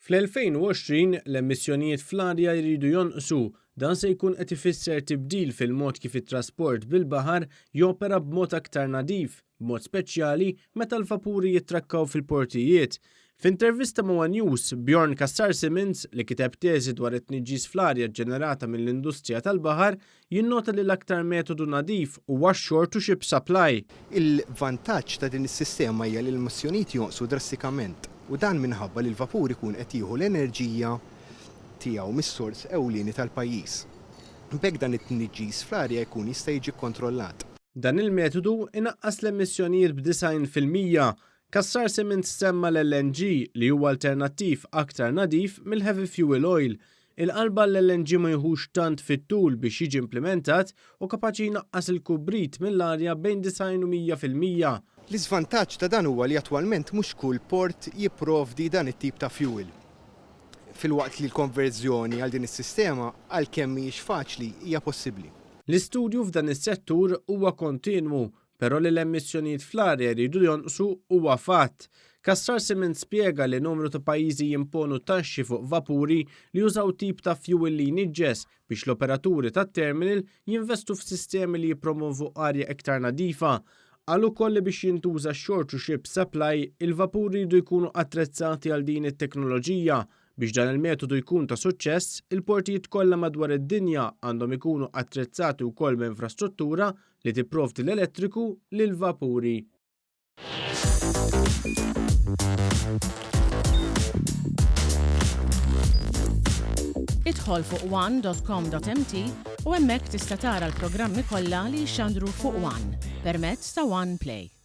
Fl-2020, l-emissjonijiet fl-arja jridu jonqsu. Dan se jkun qed ifisser tibdil fil-mod kif it-trasport bil-baħar jopera b'mod aktar nadif, b'mod speċjali meta l-vapuri jitrakkaw fil-portijiet. F'intervista ma' one News, Bjorn Cassar Simmons, li kiteb teżi dwar it-tniġġis fl-arja ġġenerata mill-industrija tal-baħar, jinnota li l-aktar metodu nadif huwa x-shore to ship supply. Il-vantaġġ ta' din is-sistema hija li l-emissjonijiet jonqsu drastikament u dan minħabba li l-vapur ikun qed jieħu l-enerġija tiegħu mis-sors ewlieni tal-pajjiż. B'hekk dan it-tniġġis fl-arja jkun jista' jiġi kkontrollat. Dan il-metodu inaqqas l-emissjonijiet b'90%. Cassar Simmons semma l-LNG li huwa alternattiv aktar nadif mill-heavy fuel oil. Il-qalba għall-LNG ma jiħux tant fit-tul biex jiġi implimentat u kapaċi jnaqqas il-kubrit mill-arja bejn 90 u 100%. L-iżvantaġġ ta' dan huwa li attwalment mhux kull port jipprovdi dan it-tip ta' fuel. Filwaqt li l-konverżjoni għal din is-sistema, għalkemm mhijiex faċli, hija possibbli. L-istudju f'dan is-settur huwa kontinwu Però li l-emissjonijiet fl-arja jridu jonqsu huwa fatt. Cassar Simmons spjega li numru ta' pajjiżi jimponu taxxi fuq vapuri li jużaw tip ta' fjuwil li jniġġes biex l-operaturi tat-terminal jinvestu f'sistemi li jippromovu arja iktar nadifa. Qal ukoll li biex jintuża x-shore to ship supply, il-vapuri jridu jkunu attrezzati għal din it-teknoloġija Biex dan il-metodu jkun ta' suċċess, il-portijiet kollha madwar id-dinja għandhom ikunu attrezzati wkoll b'infrastruttura li tipprovdi l-elettriku lill-vapuri. Idħol fuq one.com.mt u hemmhekk tista' tara l-programmi kollha li jixxandru fuq One permezz ta' One Play.